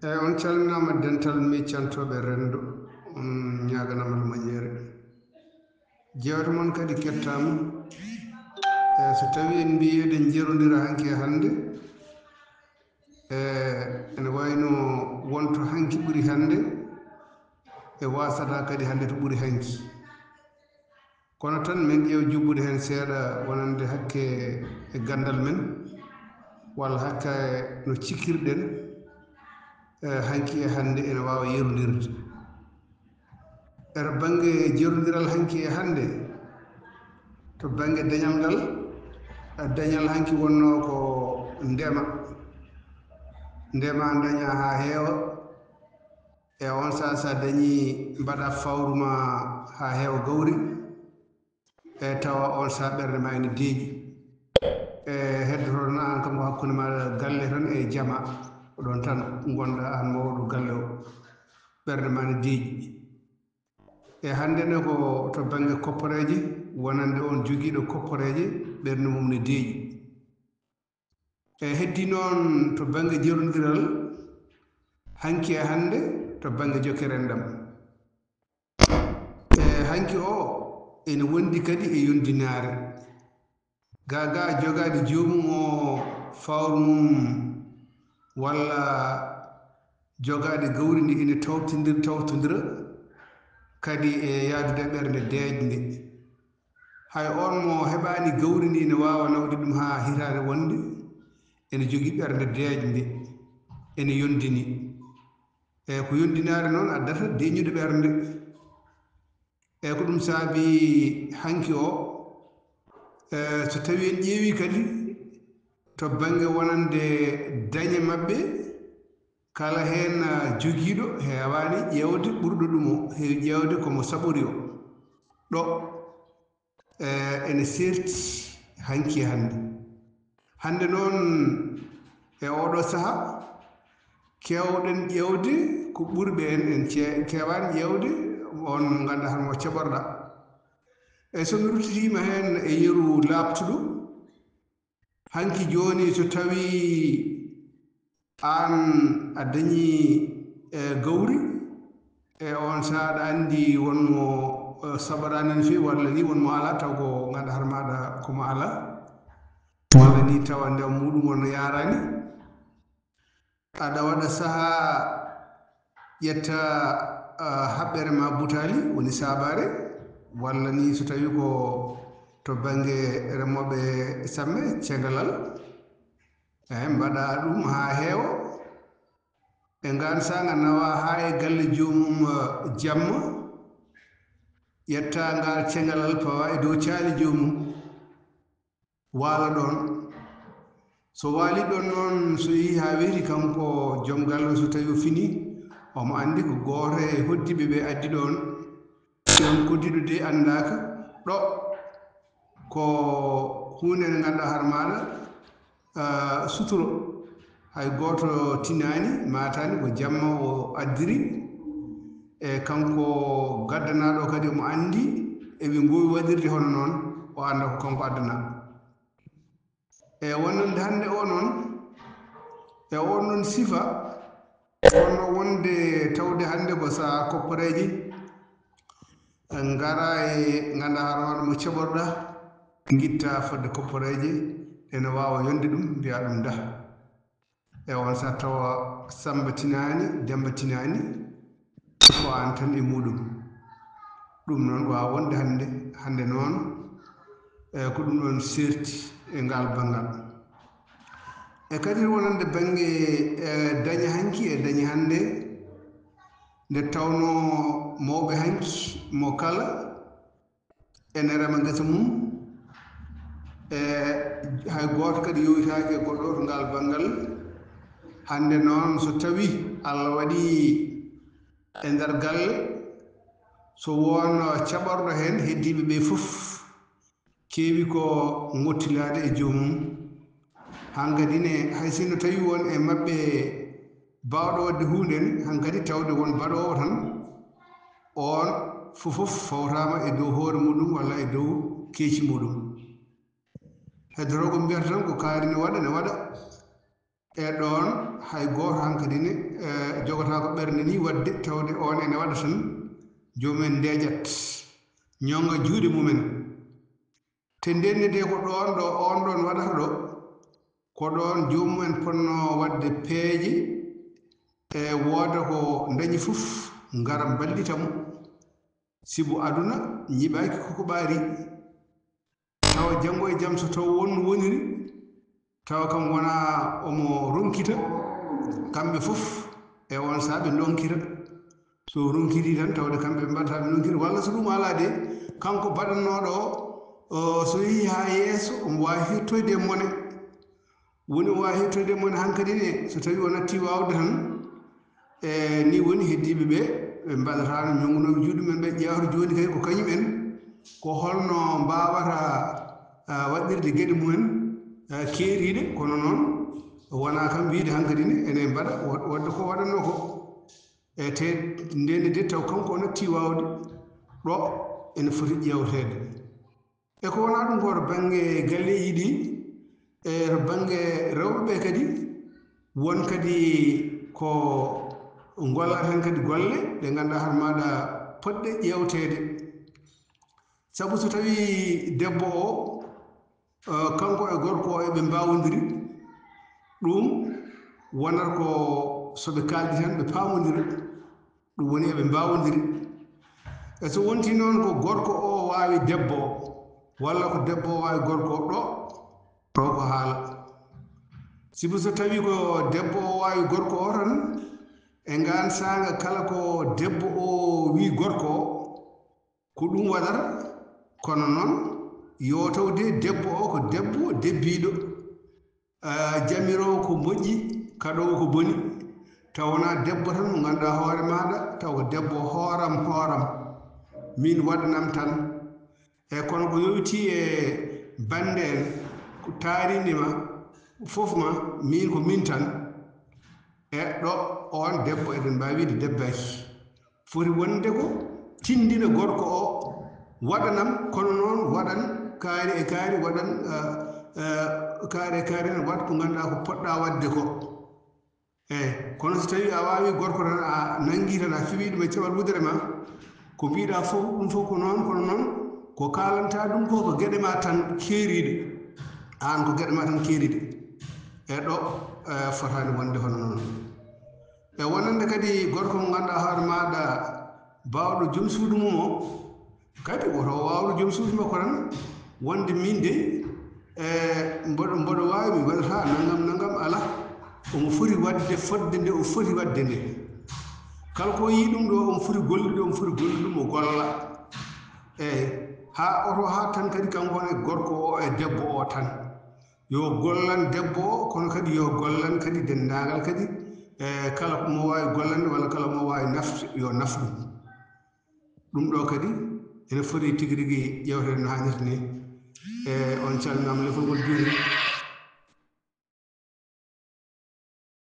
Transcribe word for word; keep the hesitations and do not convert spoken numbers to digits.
Eyi, on calminaama dental miccantooɓe renndo, on ñaaganaama moƴƴere. Jeewte mon kadi kettaama. Eyi, so tawii en mbiyi eɗen njerondira hanki e hannde, eyi, ene wayno wonto hanki ɓuri hannde, e waasata kadi hannde to ɓuri hanki. Kono tan, men ƴeew jubbude heen seeɗa wonande hakke e ganndal men, walla hakke no cikkirɗen, eh, hanki e hannde ene waawa yerondirde. E to bannge jerondiral hanki e hannde, to bannge dañal ngal, eh, dañal hanki wonnoo ko ndema. Ndema daña haa heewa, e on saha, so a dañii, mbaɗa fawru ma haa heewa gawri, e tawa on saha ɓernde ma ene deeƴi. E heddoto na aan kam ko hakkunde ma galle tan e jama, ko ɗon tan ngonɗa aan mawɗo galle o, ɓernde ma ne deeƴi. E hannde ne ko to bannge kopporeeje, wonande on jogiiɗo kopporeeje, ɓernde mum ne deeƴi. E heddi noon to bannge jerondiral, hanki e hannde to bannge jokkere enɗam. E hanki o ene wondi kadi e yondinaare. Gaa gaa jogaade joomum o fawru mum walla jogaade gawri ndi ene tawtondira, tawtondira kadi e yahdude e ɓernde deeƴnde. Hay on mo heɓaani gawri ndi ne waawa nawde ɗum haa hitaande wonde ene jogii ɓernde deeƴnde, ene yondini. Eyi, ko yondinaare noon addata deeƴnude ɓernde. Eyi, ko ɗum saabi hanki o, eyi, so tawii en ƴeewii kadi to bannge wonande dañe maɓɓe, kala heen, ah, jogiiɗo heewaani ƴeewde ɓurɗo ɗum o, heewi ƴeewde ko mo saɓori o. Ɗo, eh, ene seerti hanki e hannde. Hannde noon, e oɗo saha, keewɗen ƴeewde ko ɓurɓe en, en ce-, keewaani ƴeewde on mo ngannduɗaa hono mo caɓorɗaa. E so mi ruttitiima heen e yeru laaɓtuɗo, hanki jooni so tawii aan a dañii, eh, gawri, e on saha aɗa anndi won mo, eh, saɓoraani no feewi, walla ni won mo alaa, taw ko ngannduɗaa hoore maaɗa ko mo alaa, walla ni tawa ndema muuɗum on yaaraani. Aɗa waɗa saha ƴetta, ah, haɓɓere ma butaali, woni saabaare, walla ni so tawii ko to bannge remooɓe samme, cengalal. Eyi, mbaɗa ɗum haa heewa. E ngaan saanga nawa haa e galle joomum, eh, jamma. Ƴetta ngaal cengalal pawa e dow caali joomum. Waala ɗoon. So waali ɗoon noon, so yehii haa weeti kanko joom galle o, so tawii o finii, omo anndi ko gooto e hoɗdiiɓe ɓe addi ɗoon. Ɗoon koddiiɗo de anndaaka ɗo. Ko huunde nde ngannduɗaa hoore maaɗa, ah, suturo. Hay gooto tinaani, maataani, ko jamma o addiri. E kanko gaddanaaɗo kadi omo anndi eɓe mboowi waɗirde hono noon, o annda ko kanko addanaa. E wonande hannde o noon, e oon noon sifa, kono wonde tawde hannde ko saha kopporeeje, ngara e ngannduɗaa hoore maaɗa mo caɓorɗaa, ngitta fodde kopporeeje, ene waawa yonde ɗum, mbiya ɗum ndah. E on saha tawa Sammba tinaani, Demmba tinaani, ko aan tan e muuɗum. Ɗum noon waawa wonde hannde, hannde noon, e ko ɗum ɗoon seerti e ngaal banngal. E kadi wonande bannge, e, dañe hanki e dañe hannde, nde tawnoo mawɓe hanki mo kala ene rema ngesa mum, e hay gooto kadi yowitaaki e goɗɗo to ngaal banngal. Hannde noon, so tawii Allah waɗii e nder galle, so won caɓorɗo heen, heddiiɓe ɓe fof keewi ko ngottilaade e joomum. Hankadi ne, hay sinno tawii won e maɓɓe baawɗo waɗde huunde ne, hankadi tawde won baɗoowo tan, oon fof fof fawtaama e dow hoore muɗum walla e dow keeci muɗum. Heddotoo ko mbiyata tan ko kaari ne waɗa, ne waɗa. E ɗoon hay gooto hankadi ne jogotaako ɓernde ni waɗde tawde oon ene waɗa tan, joomum en ndeejat, ñoŋa juuɗe mum en. Te ndennetee ko ɗoon ɗo oon ɗoon waɗata ɗo, ko ɗoon joomum en potnoo waɗde peeje, e wooda ko ndañi fof ngara mballita mo. Sibu aduna ñiɓaaki koko ɓaari. Tawa janngo e jam so taw won no woniri, tawa kam wona omo ronkita, kamɓe fof e on saa ɓe ndonkita. So ronkiti tan tawde kamɓe ɓe mbaɗata ɓe ronkita, walla so ɗum alaa de, kanko baɗannooɗo o, o so yehi haa yeeso omo waawi hirtoyde e mone. Woni o waawi hirtoyde e mone hankadi ne, so tawi o natti waawde tan. E ni woni heddiiɓe ɓe, ɓe mbaɗataano ñoŋnooɓe juuɗe men ɓe ƴeewata jooni kay ko kañum en, ko holno mbaawata waɗirde geɗe mumen keeriiɗe, kono noon wonaa kam wiyde hankadi ne ene mbaɗa waɗde ko waɗatnoo ko. E te ndeen de taw kanko o natti waawde ɗo ene foti ƴeewteede. E ko wonaa ɗum ko to bannge galleeji ɗi, e to bannge rewɓe ɓe kadi, won kadi ko ngollata heen kadi golle ɗe ngannduɗaa hoore maaɗa potɗe ƴeewteede. Sabu so tawii debbo o, kanko e gorko o eɓe mbaawondiri, ɗum wonata ko so ɓe kaaldi tan ɓe paamondira. Ɗum woni eɓe mbaawondiri. E so wonti noon ko gorko o waawi debbo o, walla ko debbo o waawi gorko o ɗo, ɗo ko haala. Sibu so tawii ko debbo o waawi gorko o tan, e ngaan saanga kala ko debbo o wii gorko o, ko ɗum waɗata. Kono noon yo taw de debbo o ko debbo debbiiɗo. Jamiroowo ko moƴƴi, kaɗoowo ko boni. Taw wonaa debbo tan mo ngannduɗaa hoore maaɗa, taw ko debbo hooram hooram. Miin waɗanam tan. E kono ko yowitii e bannde en, ko taariindi ma, fof ma, miin ko miin tan. E ɗo oon debbo eɗen mbaawi wiide debbaaki. Foti wonde ko tinndina gorko o, waɗanam, kono noon waɗan kaari e kaari, waɗan kaari e kaari, ne waɗ ko ngannduɗaa ko poɗɗaa waɗde ko. Eey, kono so tawii a waawii gorko tan, a nanngii tan, a fiɓii ɗum e caɓal wudere ma, ko mbiiɗaa fof, ɗum fof ko noon, kono noon ko kaalantaa ɗum ko, ko geɗe ma tan keeriiɗe, aan ko geɗe ma tan keeriiɗe. E ɗo fotaani wonde hono noon. E wonande kadi gorko mo ngannduɗaa hoore maaɗa baawɗo joom suudu mum o, kadi woto o waawnu joom suudu makko tan, wonde miin de, e mboɗo, mboɗo waawi, mi waɗata nanngam nanngam, alaa. Omo foti waɗde fodde nde o foti waɗde nde. Kala ko yii ɗum ɗo, omo foti gollude, omo foti gollude ɗum, o golla. Eey, haa oto haa tan kadi kanko ne gorko o e debbo o tan. Yo gollan debbo o, kono kadi yo gollan kadi denndaangal kadi, e kala mo waawi gollande walla kala mo waawi nafde, yo naf ɗum. Ɗum ɗo kadi ene foti tigi rigi ƴeewteede no haanirta ni. E on calminaama, lefol ngol juuri.